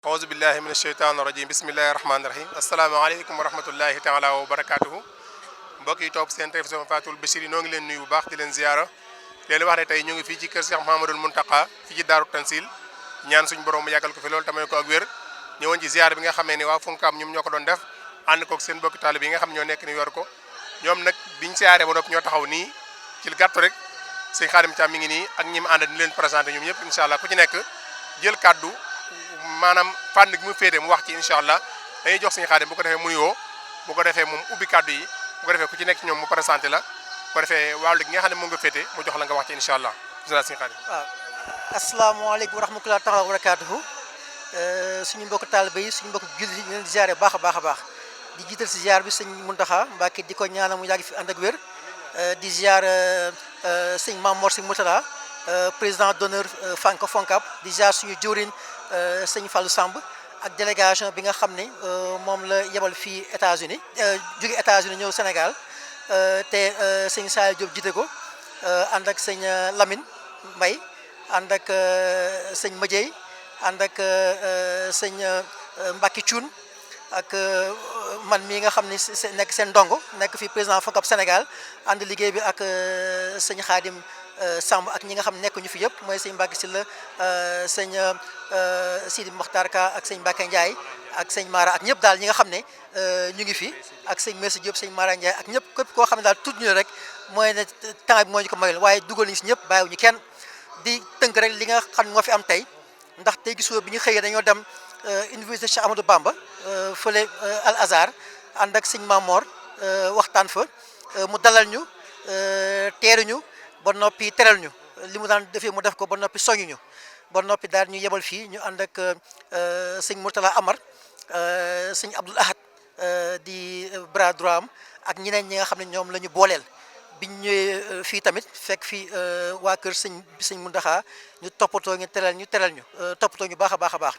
auzu billahi min asheytaan rajim bismillahi rahmaani rahim asalaamaaleykum wa rahmatullahi taala wa barakatuhu mbokk yi topp seen télévision Fatul Bichri noo ngi leen nuyu bu baax di leen ziara leen wax ne tey ñu ngi fii ci kër Cheikh Mouhamadoul Mountakha fii ci Daaru Tansil ñaan suñu borom mu yàggal ko fi loolu tamay ko ak wér ñëwoon ci ziara bi nga xamee ni waa FONCAB ñoom ñoo ko doon def ànd koog seen bokki taalibe yi nga xam ñoo nekk ni yor ko ñoom nag biñ ziare ba noppi ñoo taxaw nii ci gàttu rek sëñ Xaadim Caam mi ngi nii ak ñi mu ànd di leen présenté ñoom ñëpp incha allah ku ci nekk jël kaddu maanaam fànn gi mu féete mu wax ci incha allah dañuy jox sëñ Xaadim bu ko defee mu nuyoo bu ko defee moom ubbi kaddu yi bu ko defee ku ci nekk ci ñoom mu présenté la bu ko defee wàllu gi nga xam ne moom nga féete mu jox la nga wax ci incha allah bisimilah sëñ Xaadim. waaw asalaamaaleykum wa rahmatulah taala wa barakaatuhu suñu mbokk taalibe yi suñu mbokk jullit yi ñu leen di ziare baax a baax di jiital si ziar bi sëñ Mountakha Mbacké di ko ñaanal mu yàgg fi ànd ak wér di ziar sëñ Mamor sëñ Moutala président d'honneur FONCAB di ziar suñu jëwriñ sëñ Fallou Samb ak délégation bi nga xam ne moom la yebal fii États-Unis jóge États-Unis ñëw Sénégal te sëñ Saliou Diop jiite ko ànd ak sëñ Lamine Mbaye ànd ak sëñ Madieye ànd ak sëñ Mbacke Thioune ak man mii nga xam ne nekk seen ndongo nekk fii président FONCAB Sénégal ànd liggéey bi ak sëñ Khadim Samb ak ñi nga xam nekk ñu fi yëpp mooy sëñ Mbacke Sylla sëñ Sidi Mokhtar Ka ak sëñ Mbacke Ndiaye ak sëñ Mara ak ñëpp daal ñi nga xam ne ñu ngi fi ak sëñ Merci Diop sëñ Mara Ndiaye ak ñëpp képp koo xam ne daal tudd ñu rek mooy ne temps bi moo ñu ko mayul waaye dugal nañu si ñëpp bàyyiwuñu kenn di tënk rek li nga xam ne moo fi am tey ndax tey gisoo bi ñu xëyee dañoo dem université Cheikh Amadou Bamba fële Al Azhar ànd ak sëñ Mamor waxtaan fa mu dalal ñu teeruñu ba noppi teral ñu li mu daan defee mu def ko ba noppi soñuñu ba noppi daal ñu yebal fii ñu ànd ak sëñ Mourtala Amar sëñ Abdoul Ahad di bras droit am ak ñeneen ñi nga xam ne ñoom la ñu booleel biñ ñëwee fii tamit fekk fii waa kër sëñ Mountakha ñu toppatoo ñu teral ñu toppatoo ñu baax a baax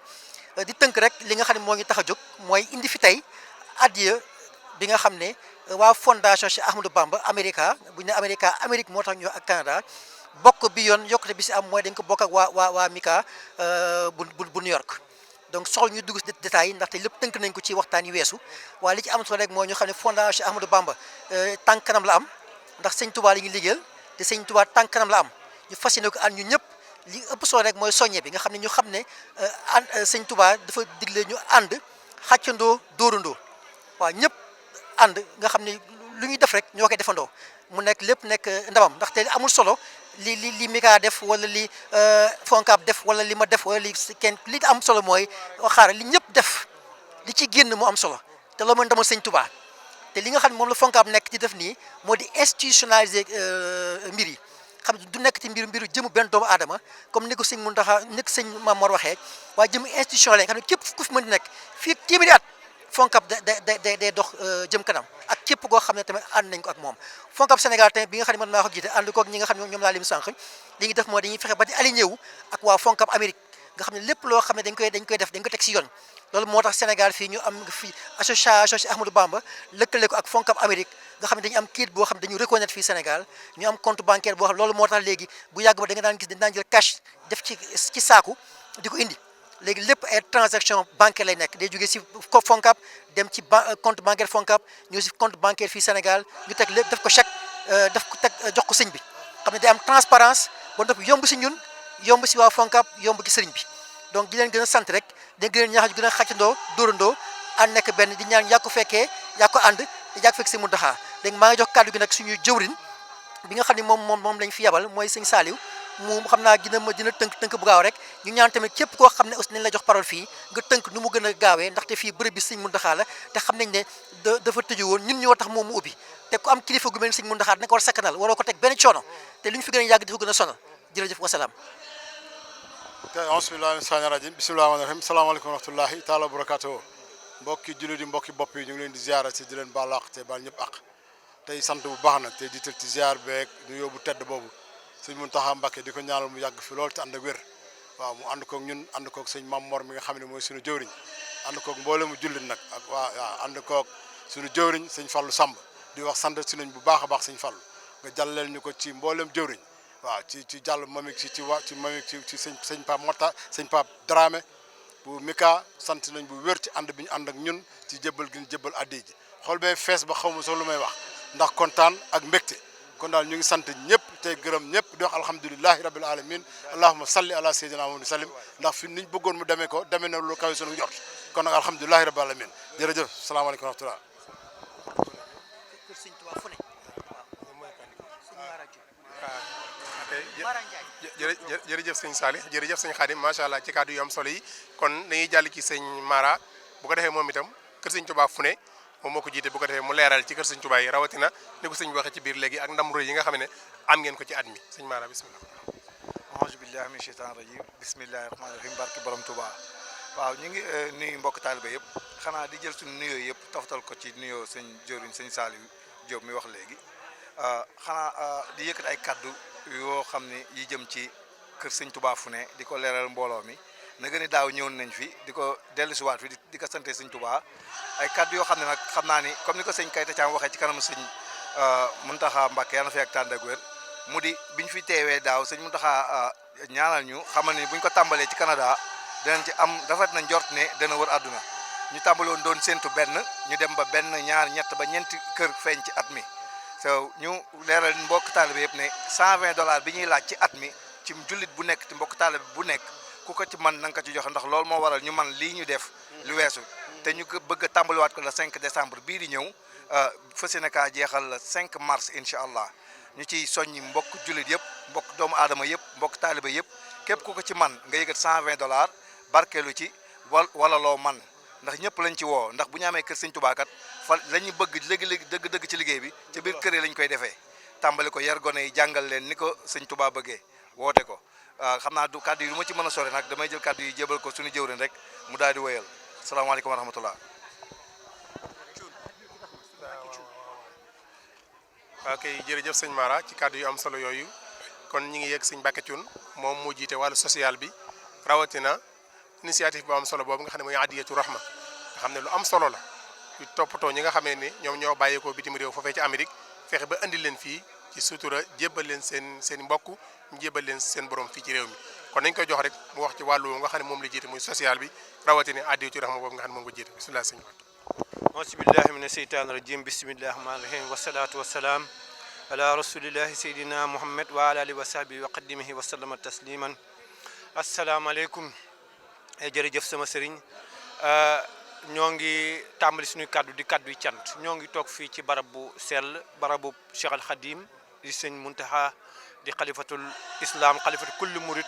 di tënk rek li nga xam ne moo ñu tax a jóg mooy indi fi tey Adiyè bi nga xam ne waa fondation Cheikh Ahmadou Bamba bu ñu ne Amérique moo tax ñu ak Canada bokk bi yoon yokkute bi si am mooy dañ ko bokk ak waa MICA bu New York. donc soxla ñu dugg si détails yi ndaxte lépp tënk nañ ko ci waxtaan yi weesu waaye li ci am solo rek mooy ñu xam ne fondation Cheikh Ahmadou Bamba tànk kanam la am ndax sëñ Touba la ñuy liggéeyal te sëñ Touba tànk kanam la am ñu fas yéene ko ànd ñu ñëpp li ëpp solo rek mooy soññe bi nga xam ne ñu xam ne sëñ Touba dafa digle ñu ànd xàccandoo dóorandoo waaw ñëpp ànd nga xam ne lu ñuy def rek ñoo koy defandoo mu nekk lépp nekk ndamam ndaxte amul solo li MICA def wala li FONCAB def wala li ma def wala li am solo mooy xaar li ñëpp def li ci génn mu am solo te loolu mooy ndamal sëñ Touba te li nga xam ne moom la FONCAB nekk di def nii moo di institutionnaliser mbir yi xam ne du nekk ci mbiru jëmu benn doomu aadama comme ni ko sëñ Mountakha ni ko sëñ Mamor waxee waaye jëmu institution la nga xam ne képp ku fi mën di nekk fii téeméeri at FONCAB day dox jëm kanam ak képp koo xam ne tamit ànd nañ ko ak moom FONCAB Sénégal tamit bi nga xam ne man maa ko jiite ànd koog ñi nga xam ne ñoom laa lim sànq li ñuy def mooy dañuy fexe ba di aligné wu ak waa FONCAB Amérique nga xam ne lépp loo xam ne dañ koy def dañ ko teg si yoon loolu moo tax Sénégal fii ñu am fii association Cheikh Ahmadou Bamba lëkkale ko ak FONCAB Amérique nga xam ne dañu am kayit boo xam ne dañu reconnaître fii Sénégal ñu am compte bancaire boo xam loolu moo tax léegi bu yàgg ba da nga daan gis dañ daan jël cash def ci saaku di ko indi léegi lépp ay transaction bancaire lay nekk day jógee si FONCAB dem ci compte bancaire FONCAB ñëw si compte bancaire fii Sénégal ñu teg lépp def ko chèque def ko teg jox ko sëñ bi xam ne day am transparence ba noppi yomb si ñun yomb si waa FONCAB yomb ci sëriñ bi donc di leen gën a sant rek di leen ñaax gën a xàccandoo dóorandoo ànd nekk benn di ñaan yaa ko fekkee yaa ko ànd te yaa ko fekk si Mountakha léegi maa ngi jox kàddu gi nag suñu jëwrin bi nga xam ne moom lañ fi yabal mooy sëñ Saliou mu xam naa dina tënk bu gaaw rek ñu ñaan tamit képp koo xam ne aussi nañ la jox parole fii nga tënk nu mu gën a gaawee ndaxte fii bërëb bi sëñ Mountakha la te xam nañ ne dafa tëju woon ñun ñoo tax moom mu ubbi te ku am kilifa gu mel ni sëñ Mountakha dina ko war a sakkanal waroo ko teg benn coono te lu ñu fi gën a yàgg dafa gën a sonal jërëjëf wasalaam te auzubillahi mina shaytaani rajim bismillahi rahmaani rahim salaamaaleykum wa rahmatullahi taala wa barakatuh mbokki jullit yi mbokki bopp yi ñu ngi leen di ziara si di leen baal àq te baal ñëpp àq tey sant bu baax nag te jiital ci ziar beeg ñu yóbbu tedd boobu sëñ Mountakha Mbacké di ko ñaanal mu yàgg fi lool te ànd ak wér waaw mu ànd koog ñun ànd koog sëñ Mamor mi nga xam ne mooy suñu jëwriñ ànd koog mboolem mu jullit nag ak waaw ànd koog suñu jëwriñ sëñ Fallou Samb di wax sant si nañ bu baax a baax sëñ Fallou nga jàlleel ñu ko ci mboolem jëwriñ waaw ci jàll mamik ci sëñ Pape Mota sëñ Pape Dramé bu Mika sant nañ bu wér ci ànd bi ñu ànd ak ñun ci jébbal gi ñu jébbal addiya ji xool bee fees ba xaw ma sax lu may wax ndax kontaan ak mbégte kon daal ñu ngi sant ñëpp tey gërëm ñëpp di wax alhamdulilahi rabbil alamin allahumma salli ala sayyidina Muhammad sallim ndax fi niñ bëggoon mu demee ko demee na lu kawe sunu njort kon nag alhamdulilahi rabbil alamin jërëjëf salaamaaleykum wa rahmatullah jërëjëf sëñ Salih jërëjëf sëñ Khadim macha allah ci kàddu yu am solo yi kon dañuy jàll ci sëñ Mara bu ko defee moom itam kër sëñ Touba fu ne moom moo ko jiite bu ko defee mu leeral ci kër sëñ Touba yi rawatina ni ko sëñ bi waxee ci biir léegi ak ndam roy yi nga xam ne am ngeen ko ci at mi sëñ Mara bismillah auzu billahi min shaytan rajim bismillahi rahmani rahim barki borom Touba waaw ñu ngi nuyu mbokk taalibe yëpp xanaa di jël suñu nuyoo yëpp toftal ko ci nuyoo sëñ jëriñ sëñ Saliou Diop mi wax léegi xanaa di yëkkat ay kaddu yoo xam ne yi jëm ci kër sëñ Touba fu ne di ko leeral mbooloo mi na gën a daaw ñëwoon nañ fi di ko dellusiwaat fi di ko sante sëñ Touba ay kaddu yoo xam ne nag xam naa ni comme ni ko sëñ Kayta Thiam waxee ci kanam sëñ Mountakha Mbacké yàlla na fi ak tànd ak wér mu di biñ fi teewee daaw sëñ Mountakha ñaanal ñu xamal ni buñ ko tàmbalee ci Canada danañ ci am rafet na njort ne dana wër àdduna ñu tàmbaloon doon séntu benn ñu dem ba benn ñaar ñett ba ñeenti kër feeñ ci at mi so ñu leeral mbokk taalibe yëpp ne $120 bi ñuy laaj ci at mi ci jullit bu nekk ci mbokk taalibe bu nekk ku ko ci man na nga ko ci joxe ndax loolu moo waral ñu man lii ñu def lu weesu te ñu ko bëgg a tàmbaliwaat ko le 5 décembre bii di ñëw fas yéene kaa jeexal le 5 mars incha allah ñu ciy soññi mbokk jullit yëpp mbokk doomu aadama yëpp mbokk taalibe yëpp képp ku ko ci man nga yëgat $120 barkeelu ci wala loo man ndax ñëpp lañ ci woo ndax bu ñu amee kër sëñ Touba kat fa la ñu bëgg léegi-léegi dëgg-dëgg ci liggéey bi ci biir kër yi lañ koy defee tàmbali ko yar gone yi jàngal leen ni ko sëñ Touba bëggee woote ko xam naa du kàddu yi du ma ci mën a sore nag damay jël kàddu yi jébal ko suñu jëwrin rek mu daal di wéyal salaamaaleykum wa rahmatullah ok jërëjëf sëñ Mara ci kàddu yu am solo yooyu kon ñi ngi yegg sëñ Mbacke Thioune moom moo jiite wàllu social bi rawatina initiative bu am solo boobu nga xam ne mooy Adiyatu Rahma nga xam ne lu am solo la yu toppatoo ñi nga xamee ni ñoom ñoo bàyyeekoo bitim réew foofee ci Amérique fexe ba indi leen fii ci sutura jébbal leen seen mbokk ñu jébbal leen seen borom fii ci réew mi kon nañ koy jox rek mu wax ci wàllu nga xam ne moom la jiite muy social bi rawatina Adiyatu Rahma boobu nga xam ne moom nga jiite bismillah sëñ auzu billahi mina sheytaani rajim bismillahi rahmaani rahim wasalaatu wasalaam ala rasulillahi seydina muhammad wa ala alihi wa sahbihi wa qadimihi wa sallama tasliman asalaamaaleykum jërëjëf sama sëriñ ñoo ngi tàmbali suñuy kaddu di kaddu yi cant ñoo ngi toog fii ci barab bu sell barabu Cheikh al Khadim di sëñ Mountakha di xalifatul islam xalifatul kulli murid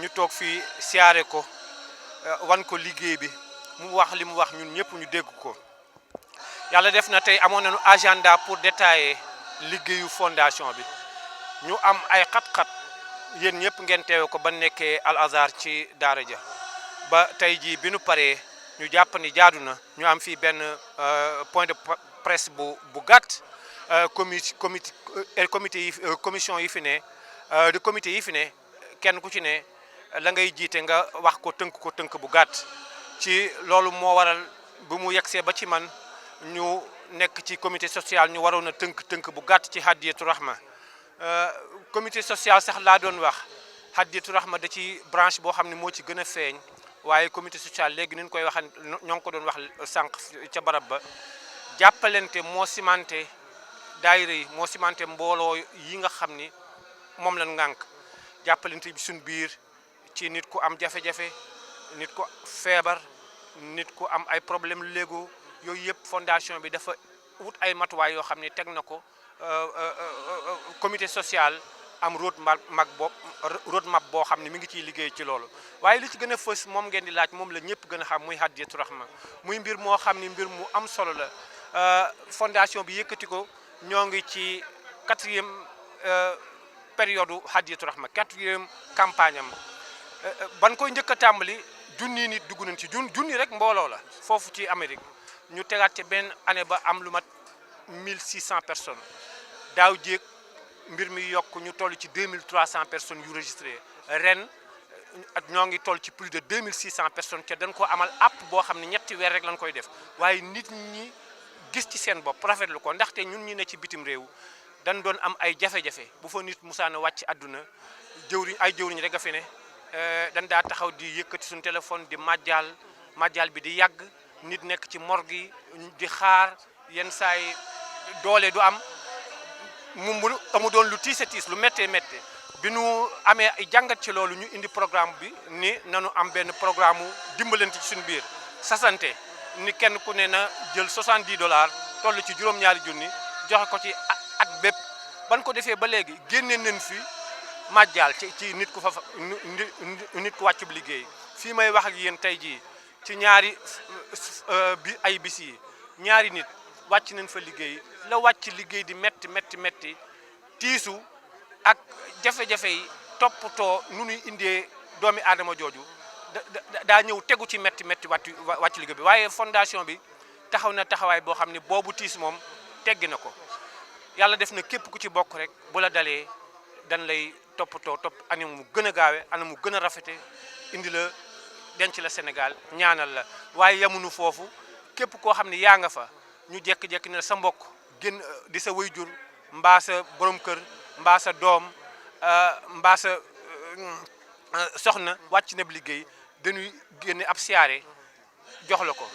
ñu toog fii siyaare ko wan ko liggéey bi mu wax li mu wax ñun ñëpp ñu dégg ko yàlla def na tey amoon nañu agenda pour détailler liggéeyu fondation bi ñu am ay xat-xat yéen ñëpp ngeen teewe ko ba nekkee Al Azhar ci daara ja ba tey jii bi nu paree ñu jàpp ni jaadu na ñu am fii benn point de presse bu gàtt commission yi fi ne de comité yi fi ne kenn ku ci ne la ngay jiite nga wax ko tënk bu gàtt ci loolu moo waral bu mu yegsee ba ci man ñu nekk ci comité social ñu waroon a tënk bu gàtt ci Hadiyatu Rahma comité social sax laa doon wax Hadiyatu Rahma da ci branche boo xam ne moo ci gën a feeñ waaye comité social léegi ni ñu koy waxee ñoo ngi ko doon wax sànq ca barab ba jàppalante moo cimenté daayira yi moo cimenté mbooloo yi nga xam ni moom lañ ngànk jàppalante bi suñ biir ci nit ku am jafe-jafe nit ku feebar nit ku am ay problème léego yooyu yëpp fondation bi dafa wut ay matuwaay yoo xam ne teg na ko comité social am road map boo xam ne mi ngi ciy liggéey ci loolu waaye li ci gën a fës moom ngeen di laaj moom la ñëpp gën a xam muy Hadiyatu Rahma muy mbir moo xam ni mbir mu am solo la fondation bi yëkkati ko ñoo ngi ci 4e période Hadiyatu Rahma 4e campagne am ban koy njëkk a tàmbali junni nit dugg nañ ci junni rek mbooloo la foofu ci Amérique ñu tegaat ci benn année ba am lu mat 1600 personnes daaw jéeg mbir mi yokk ñu toll ci 2300 personnes yu registré ren ñoo ngi toll ci plus de 2600 personnes te dañ ko amal app boo xam ne ñetti weer rek lañ koy def waaye nit ñi gis ci seen bopp rafetlu ko ndaxte ñun ñi ne ci bitim réew dañ doon am ay jafe-jafe bu fa nit musaana wàcc àdduna jëwriñ rek a fi ne dañ daa taxaw di yëkkati suñu téléphone di màjjal bi di yàgg nit nekk ci morgue yi di xaar yenn saay doole du am mu doon lu tiis a tiis lu méttee méttee bi nu amee ay jàngat ci loolu ñu indi programme bi ni nanu am benn programme mu dimbalante ci suñu biir sasante ni kenn ku ne na jël $70 toll ci juróom-ñaari junni joxe ko ci at bépp ban ko defee ba léegi génne nañ fi màjjal ci nit ku nit ku wàccub liggéey fii may wax ak yéen tey jii ci ñaari ay bis yi ñaari nit wàcc nañ fa liggéey la wàcc liggéey di metti tiisu ak jafe-jafe yi toppatoo nu ñuy indee doomi aadama jooju daa ñëw tegu ci metti wàcc liggéey bi waaye fondation bi taxaw na taxawaay boo xam ne boobu tiis moom teggi na ko yàlla def na képp ku ci bokk rek bu la dalee dañ lay toppatoo anam mu gën a gaawe anam mu gën a rafete indi la denc la Sénégal ñaanal la waaye yamunu foofu képp koo xam ne yaa nga fa ñu jekki-jekki ne sa mbokk génn di sa waajur mbaa sa borom kër mbaa sa doom mbaa sa soxna wàcc na liggéey dañuy génne ab siyaare jox la ko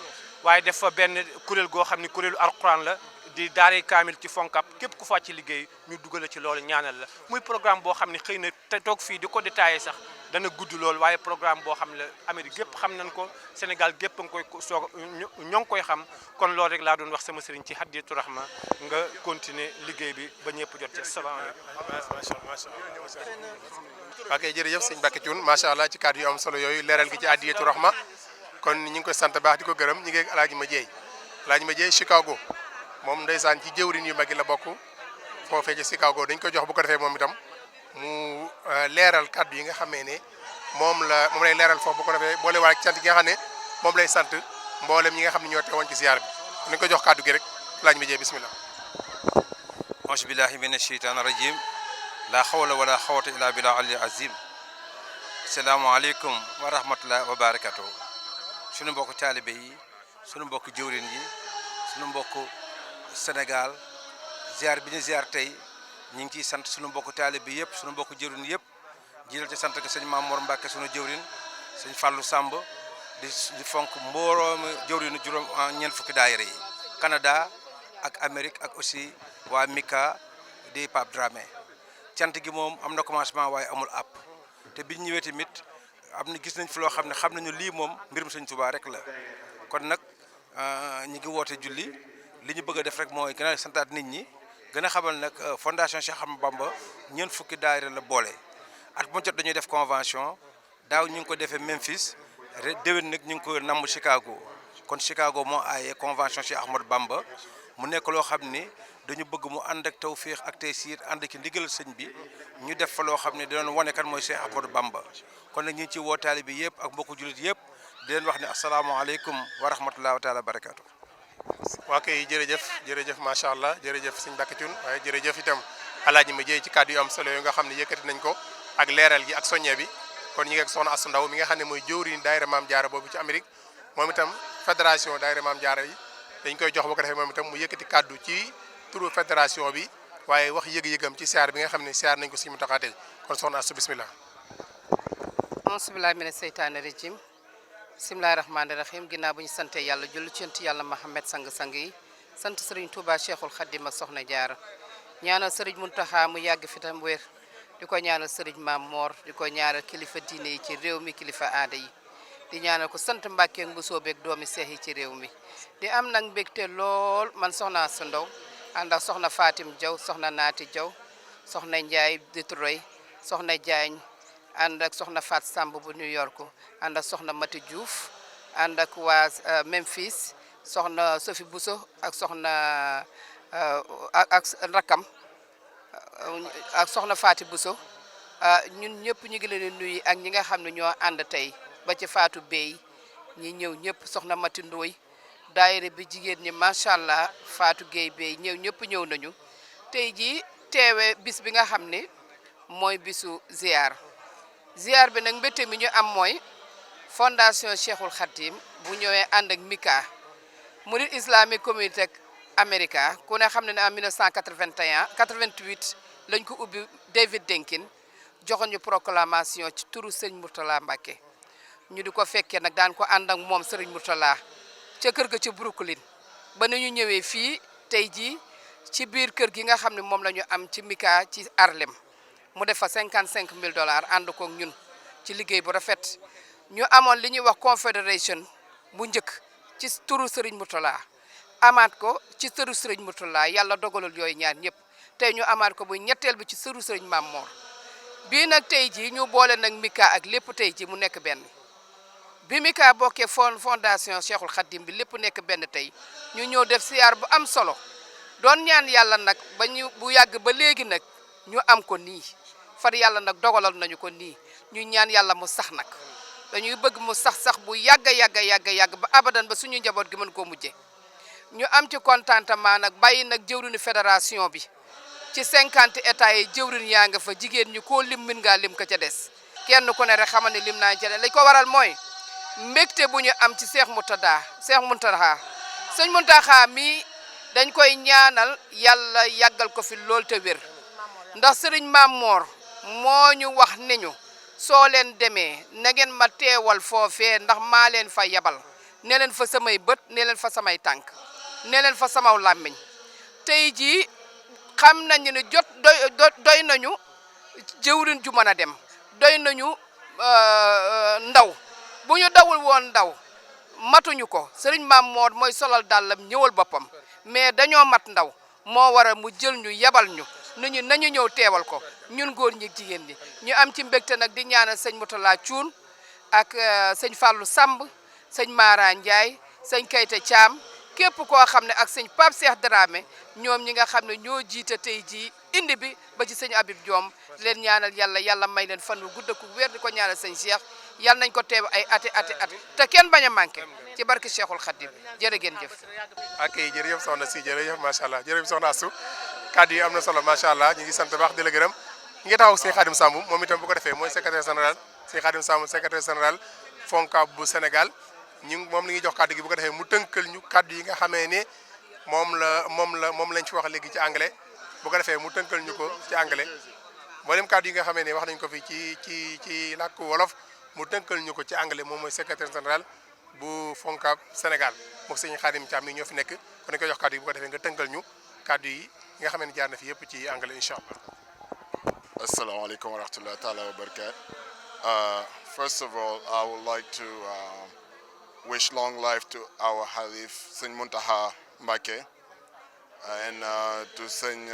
waaye def fa benn kuréel goo xam ne kuréelu alquran la di daaree kaamil ci FONCAB képp ku fa ci liggéey ñu dugal ci loolu ñaanal la muy programme boo xam ne xëy na te toog fii di ko détaillé sax dana gudd loolu waaye programme boo xam ne Amérique gépp xam nañ ko Sénégal gépp nga koy soog ñoo ngi koy xam kon loolu rek laa doon wax sama sëriñ ci Hadiyatu Rahma nga continuer liggéey bi ba ñëpp jot ci salaamaaleykum. ok jërëjëf sëñ Mbacké Thioune macha allah ci kàddu yu am solo yooyu leeral gi ci Hadiyatu Rahma kon ñu ngi koy sant baax di ko gërëm ñu ngi ak Alaaji Ma Jeey Chicago moom ndeysaan ci jëwriñ yu mag yi la bokk foofee ci Chicago dañ ko jox bu ko defee moom itam mu leeral kàddu yi nga xamee ne moom lay leeral foofu bu ko defee boole waa ak sant gi nga xam ne moom lay sant mboolem ñi nga xam ne ñoo teewoon ci ziar bi dañ ko jox kàddu gi rek Alaaji Ma Jeey bismillah. auzu billahi mina sheytaani rajim la hawla wala quwwata illa billah ali azim asalaamaaleykum wa rahmatullahi wa barakatuh sunu mbokk taalibe yi sunu mbokk jëwriñ yi sunu mbokk Sénégal ziar bi ñu ziar tey ñu ngi ciy sant sunu mbokk taalibe yëpp sunu mbokk jëwriñ yëpp jiital ci sant ko sëñ Mamour Mbacke sunu jëwriñ sëñ Fallou Samb di fonk mbooloo jëwriñu juróom ñeent fukki daayira yi Canada ak Amérique ak aussi waa Mika di Pape Dramé cant gi moom am na commencement waaye amul app te biñ ñëwee tamit am na gis nañ fi loo xam ne xam nañu lii moom mbirum sëñ Tuubaa rek la kon nag ñi ngi woote julli li ñu bëgg a def rek mooy gën a santaat nit ñi gën a xamal nag fondation Cheikh Ahmadou Bamba ñeent fukki daayira la boole at mu jot dañuy def convention daaw ñu ngi ko defee Memphis déwén nag ñu ngi ko namm Chicago kon Chicago moo aaye convention Cheikh Ahmadou Bamba mu nekk loo xam ni dañu bëgg mu ànd ak tawfiix ak taysiir ànd ki ndigal sëñ bi ñu def fa loo xam ne doon wane kan mooy Cheikh Ahmadou Bamba kon nag ñu ngi ci woo taalibe bi yëpp ak mbokku jullit yëpp di leen wax ne asalaamaaleykum wa rahmatullahi taala wa barakaatu. waa kay jërëjëf macha allah jërëjëf sëñ Mbacké Thioune waaye jërëjëf itam Alaaji Ma Jeey ci kàddu yu am solo yoo nga xam ne yëkkati nañ ko ak leeral gi ak soññe bi kon ñi ngi ak soxna Asu Ndaw mi nga xam ne mooy jëwriñ daayira Maam Jaara boobu ci Amérique moom itam fédération daayira Maam Jaara yi dañ koy jox bu ko defee moom itam mu yëkkati kàddu ci turu fédération bi waaye wax yëg-yëgam ci siyaar bi nga xam ne siyaar nañ ko Serigne Mountakha tey kon soxna Asu bismillah. bismillahi mina seytaani rajim bismillahi rahmaani rahim ginnaaw bu ñu sante yàlla jullu ci yàlla Muhammad sang-sang yi sant Serigne Touba Cheikhul Khadim ak soxna Jaara ñaanal Serigne Mountakha mu yàgg fi tam wér di ko ñaanal Serigne Maam Mor di ko ñaanal kilifa diine yi ci réew mi kilifa aada yi di ñaanal ko sant Mbàkke ak Mbusoo beeg doomi seex yi ci réew mi di am nag mbégte lool man soxna Asu Ndaw ànd ak soxna Fatim Diaw soxna Naati Diaw soxna Ndiaye Detroit soxna Diagne ànd ak soxna Fat Samb bu New York ànd ak soxna Mati Diouf ànd ak waa Memphis soxna Sophie Bousso ak soxna ak rakam ak soxna Fati Bousso ñun ñëpp ñu ngi leen di nuyu ak ñi nga xam ne ñoo ànd tey ba ci Fatou Bey ñi ñëw ñëpp soxna Mati Ndooy daayira bi jigéen ñi macha allah Fatou Gueye Bey ñëpp ñëw nañu tey jii teewe bis bi nga xam ne mooy bisu ziar bi nag mbégte mi ñu am mooy fondation Cheikhul Khadim bu ñëwee ànd ak Mika Murid Islamic Community ak America ku ne xam ne ne en 1988 lañ ko ubbi David Denkin joxoon ñu proclamation ci turu Serigne Mourtala Mbacké ñu di ko fekkee nag daan ko ànd ak moom Serigne Mourtala ca kër ga ca Brooklyn ba ni ñu ñëwee fii tey jii ci biir kër gi nga xam ne moom la ñu am ci Mika ci Harlem mu def fa $55,000 ànd koog ñun ci liggéey bu rafet ñu amoon li ñuy wax confédération bu njëkk ci turu Serigne Mourtala amaat ko ci turu Serigne Mourtala yàlla dogalul yooyu ñaar ñëpp tey ñu amaat ko bu ñetteel bi ci turu Serigne Mame Mor bii nag tey jii ñu boole nag Mika ak lépp tey jii mu nekk benn bi Mika bokkee fondation Cheikhul Khadim bi lépp nekk benn tey ñu ñëw def siyaar bu am solo doon ñaan yàlla nag ba ñu bu yàgg ba léegi nag ñu am ko nii far yàlla nag dogalal nañu ko nii ñu ñaan yàlla mu sax nag dañuy bëgg mu sax bu yàgg ba abadan ba suñu njaboot gi mën koo mujje ñu am ci contentement nag bàyyi nag jëwriñu fédération bi ci 50 états yi jëwriñ yaa nga fa jigéen ñi koo lim min ngaa lim ko ca des kenn ku ne rek xamal ne lim naa ca des lañ ko waral mooy mbégte bu ñu am ci Cheikh Mountakha sëñ Mountakha mi dañ koy ñaanal yàlla yàggal ko fi lool te wér ndax Serigne Mame Mor moo ñu wax ne ñu soo leen demee na ngeen ma teewal foofee ndax maa leen fa yabal ne leen fa samay bët ne leen fa samay tànk ne leen fa samaw làmmiñ tey jii xam nañu ne doy nañu jëwriñ ju mën a dem doy nañu ndaw bu ñu dawul woon ndaw matuñu ko Serigne Mame Mor mooy solal dàllam ñëwal boppam mais dañoo mat ndaw moo waral mu jël ñu yabal ñu nañu ñëw teewal ko ñun góor ñi jigéen ñi ñu am ci mbégte nag di ñaanal sëñ Moutala Thioune ak sëñ Fallou Samb sëñ Mara Ndiaye sëñ Kayte Thiam képp koo xam ne ak sëñ Pape Cheikh Dramé ñoom ñi nga xam ne ñoo jiite tey jii indi bi ba ci sëñ Habib Diom leen ñaanal yàlla may leen fan wu gudd ak wér di ko ñaanal sëñ Cheikh yàlla nañ ko teew ay ati te kenn bañ a manqué ci barke Cheikhul Khadim jërë ngeen jëf. ok jërëjëf soxna si jërëjëf macha allah jërëjëf soxna Astou kàddu yi am na solo macha allah ñu ngi sant baax di la gërëm ñi ngi taxaw sëñ Khadim Samb moom itam bu ko defee mooy secrétaire général sëñ Khadim Samb secrétaire général FONCAB bu Sénégal moom la ñuy jox kàddu gi bu ko defee mu tënkal ñu kàddu yi nga xamee ne moom lañ fi wax léegi ci anglais bu ko defee mu tënkal ñu ko ci anglais mboolem kàddu yi nga xamee ne wax nañ ko fi ci làkku wolof mu tënkal ñu ko ci anglais moom mooy secrétaire général bu FONCAB Sénégal moom sëñ Khadim Thiam mi ñoo fi nekk kon nañ koy jox kàddu yi bu ko defee nga tënkal ñu kàddu yi nga xam ne jaar na fi yëpp ci anglais incha allah. Assalamualaikum warahmatullahi ta'ala wabarakatuh. First of all, I would like to wish long life to our Halif, Serigne Mountakha Mbacké, and to Serigne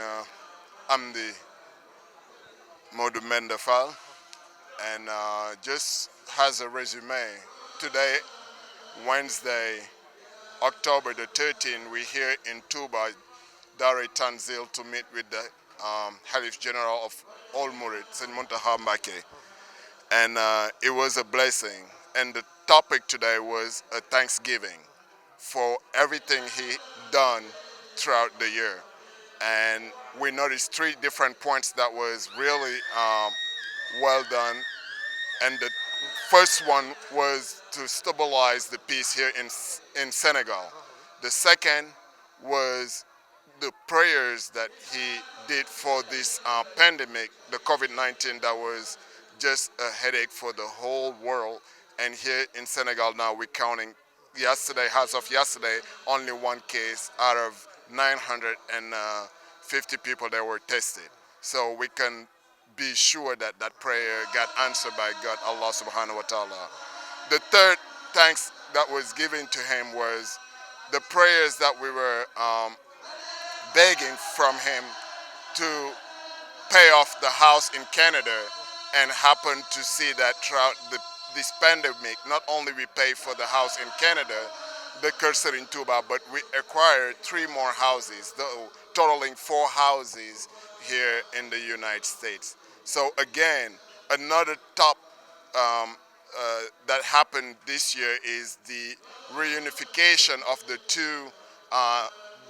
Amdi Modou Mende Fall. And just as a resume, today, Wednesday, October the 13th, we're here in Touba, Dar Tanzil, to meet with the Halif General of all Murid, Serigne Mountakha Mbacké. And it was a blessing. And the topic today was a thanksgiving for everything he done throughout the year. And we noticed 3 different points that was really well done. And the first one was to stabilize the peace here in Senegal. The second was the prayers that he did for this pandemic, the COVID-19, that was just a headache for the whole world. And here in Senegal now we're counting yesterday, as of yesterday, only 1 case out of 950 people that were tested. So we can be sure that that prayer got answered by God, Allah subhanahu wa ta'ala. The third thanks that was given to him was the prayers that we were begging from him to pay off the house in Canada, and happened to see that throughout this pandemic, not only we pay for the house in Canada, the cursor in Touba, but we acquired 3 more houses, totaling 4 houses here in the United States. So again, another top that happened this year is the reunification of the 2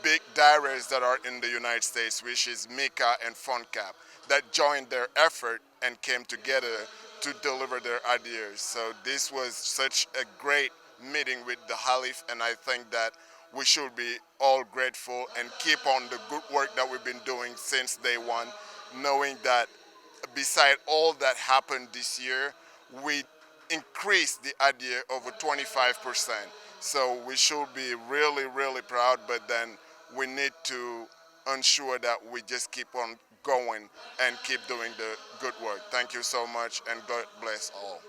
big dairies that are in the United States, which is MICA and FONCAB, that joined their effort and came together to deliver their ideas. So this was such a great meeting with the Halif, and I think that we should be all grateful and keep on the good work that we've been doing since day one, knowing that beside all that happened this year, we increased the Adiyè over 25%. So we should be really, really proud, but then we need to ensure that we just keep on going and keep doing the good work. Thank you so much, and God bless all.